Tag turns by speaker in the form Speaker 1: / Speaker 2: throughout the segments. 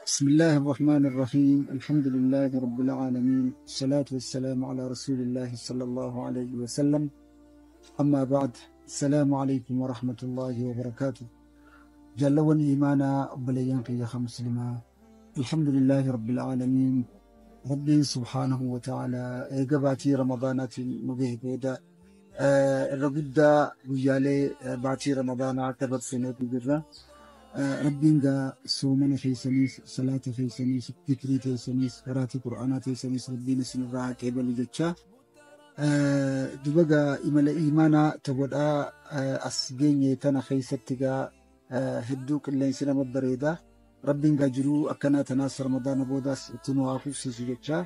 Speaker 1: بسم الله الرحمن الرحيم. الحمد لله رب العالمين، الصلاة والسلام على رسول الله صلى الله عليه وسلم. أما بعد، السلام عليكم ورحمة الله وبركاته. Jaalawwan iimaanaa, obboleeyyan kiyya muslimaa، الحمد لله رب العالمين. Rabbiin سبحانه وتعالى eega baatii Ramadaanaatiin nu gahe booda irra guddaa guyyaalee baatii Ramadaanaa dabarsineetu jirra. Rabbiin gaa soomana keessaniis, salaata keessaniis, zikrii keessaniis, qaraatii qur'aanaa keessaniis Rabbiin isinirraa haa qeebalu jechaa. Duba gaa imala iimaanaa ta'uudhaa as geenye tana keessatti gaa hedduu qilleensi nama bareeda. Rabbiin gaa jiruu akkanaa tanaas Ramadaana boodaas itti nu haa fufsiisu jechaa.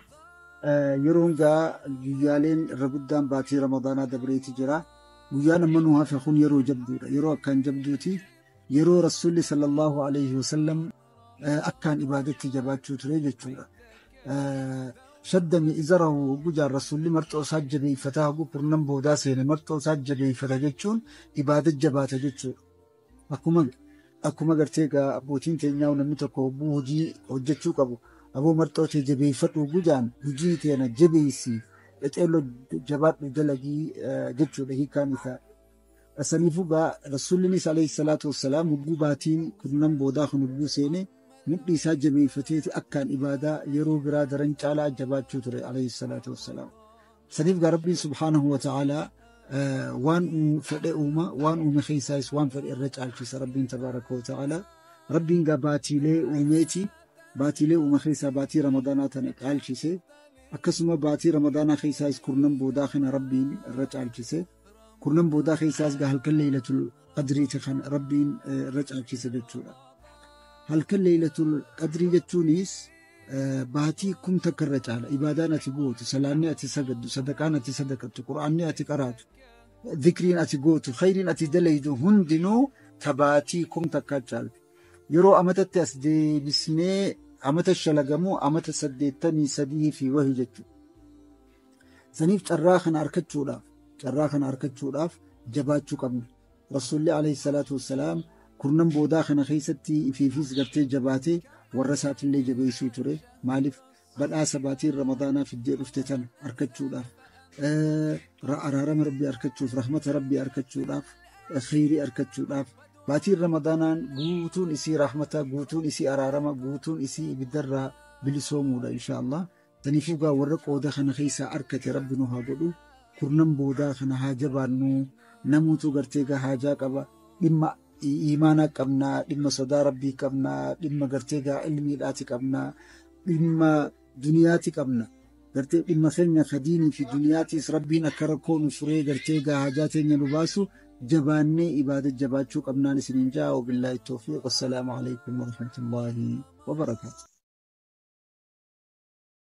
Speaker 1: Yeroon gaa guyyaaleen irra guddaan baatii Ramadaanaa dabreeti jira. Guyyaan amma nu hafe kun yeroo jabduudha. Yeroo akkaan jabduuti. Yeroo Rasuulli صلى الله عليه وسلم akkaan ibaadatti jabaachuu ture jechuudha. شد مئزره gujaan Rasuulli marxoo isaa jabeeffataa hoguu kurnan boodaa seene marxoo isaa jabeeffata jechuun ibaada jabaata jechuudha. Akkuma gartee gaa abbootiin teenyaa namni tokko hogguu hojii hojjechuu qabu aboo marxoo tee jabeeffadhu gujaan hojii teena jabeessi, qaceelloo jabaadhu, dalagii jechuudha hiikaan isaa. Saniifuu gaa Rasuullinis عليه الصلاة والسلام hogguu baatiin kurnan boodaa kun hogguu seene mudhii isaa jabeeffateeti akkaan ibaadaa yeroo biraa daran caalaa jabaachuu ture عليه الصلاة والسلام. Saniif gaa Rabbiin سبحانه وتعالى waan fedhe uuma, waan uume keessaayis waan fedhe irra caalchisa Rabbiin تبارك وتعالى. Rabbiin gaa baatiilee uumeeti, baatiilee uume keessaa baatii Ramadaanaa tana caalchise, akkasuma baatii Ramadaanaa keessaayis kurnan boodaa kana Rabbiin irra caalchise. Kurnan boodaa keessaas gaa halkan Leeylatul Qadriiti kan Rabbiin irra caalchise jechuudha. Halkan Leeylatul Qadrii jechuunis baatii 1000 irra caala. Ibaadaan ati gootu, salaanni ati sagaddu, sadaqaan ati sadaqattu, qura'aanni ati qaraatu, zikriin ati gootu, khayriin ati dalaydu hundinuu ta baatii 1000 caalti. Yeroo amatatti as deebisnee amata shalagamu amata 83 fi wahi jechuudha. Saniif carraa kana argachuudhaaf jabaachuu qabna. Rasuulli عليه الصلاة والسلام kurnan boodaa kana keessatti ifiifis gartee jabaatee warra isaatillee jabeessuu ture. Maaliif? Badhaasa baatiin Ramadaanaa fiddee dhufte tana argachuudhaaf, araarama Rabbii argachuuf, rahmata Rabbii argachuudhaaf, khayrii argachuudhaaf. Baatiin Ramadaanaan guutuun isii rahmata, guutuun isii araarama, guutuun isii ibiddarraa bilisoomuudha إن شاء الله. Saniifuu gaa warra qooda kana keessaa argate Rabbi nu haa godhu. Kurnan boodaa kana haa jabaannu. Namuutu gartee gaa haajaa qaba. Dhimma iimaanaa qabnaa, dhimma sodaa Rabbii qabnaa, dhimma gartee gaa ilmiidhaati qabnaa, dhimma duniyaati qabna. Gartee dhimma keenya ka diinii fi duniyaatiis Rabbiin akka rakkoo nu furee gartee gaa haajaa teenya nu baasu jabaannee ibaada jabaachuu qabnaan isiniin jaa. وبالله التوفيق، والسلام عليكم ورحمة الله وبركاته.